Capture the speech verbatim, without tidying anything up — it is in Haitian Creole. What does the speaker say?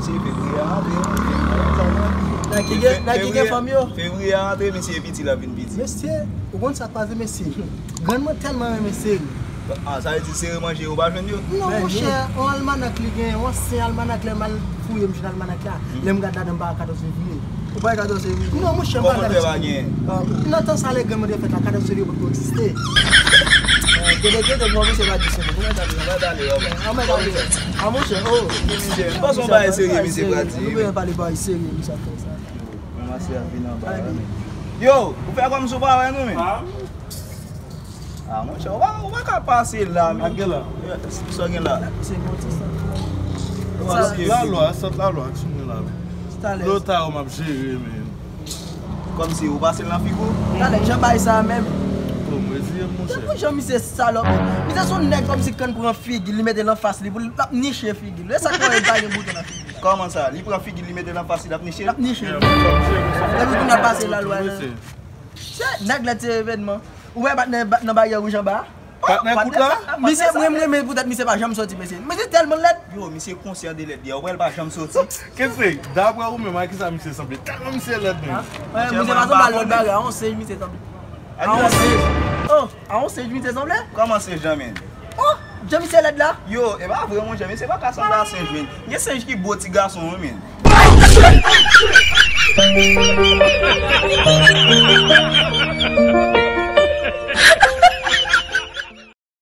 Se fevriye a antre, wi. Nike gen, Nike gen fanm yo. Fevriye a antre, mesye, piti la vin piti. Mesye, ou konn sa k pase, mesye? Grann mwen tèlman renmen seri. Ah, sa vle di seri manje yo pa jwenn yo? Non, monchè, yon almanak li gen, yon ansyen almanak, lè m al fouye m jwenn almanak la. Lè m gade ladan m pa wè katòz fevriye. Ou pa wè katòz fevriye? Non, monchè, m pa gade. Kòman fè pa gen? Nan tan sa lè grann mwen te fèt la, katòz fevriye potko egziste. Gede, gede, bon, mesye pa di seri. Kòman sa, kòman sa, kòman sa? Ah, monchè, oh. Mesye, m panse yon bagay serye, mesye, pral di. Nou bezwen pale bagay serye, mesye, ap fè sa. Kòmanse ap vin anba la. Yo, ou fè kòmsi w pa wè nou menm? Ah, monchè, ou pa, ou pa ka pase la, men. Ak gen la. Sa w gen la? Se bon, se sa. Lalwa, sant lalwa, timoun la. Talè. Lota yo m ap jere, men. Kòmsi ou pase l nan figi w? Talè, jan bay sa menm. Bon, mwen di, monchè. Tankou jan misye salòp. Misye se yon nèg kòmsi kann pran figi, li mete l anfas li, pou l ap niche figi l. E sa k fè l pa gen bouton nan figi l. Kòman sa? Li pran figi l, li mete l anfas li, l ap niche l? L ap niche l. Epi kounye a pase lalwa nan. Se nèg la ti evènman. Ou wè patnè nan baryè wouj anba a? Patnè kout la? Misye, mwen, mwen, men poutèt misye pa janm soti, mesye. Misye tèlman lèd. Yo, misye konsyan de lèd li a. Ou wè l pa janm soti. Kèt se, daprè ou menm, a kisa misye sanble? Tèlman misye lèd menm. Misye pa sanble a lòt bagay, a yon senj misye sanble. A yon senj. Oh, a yon senj misye sanble? Kòman senj nan men? Oh, jan misye lèd la. Yo, e pa vre, monchè, misye pa ka sanble a senj, men. Gen senj ki bo ti gason, wi, men.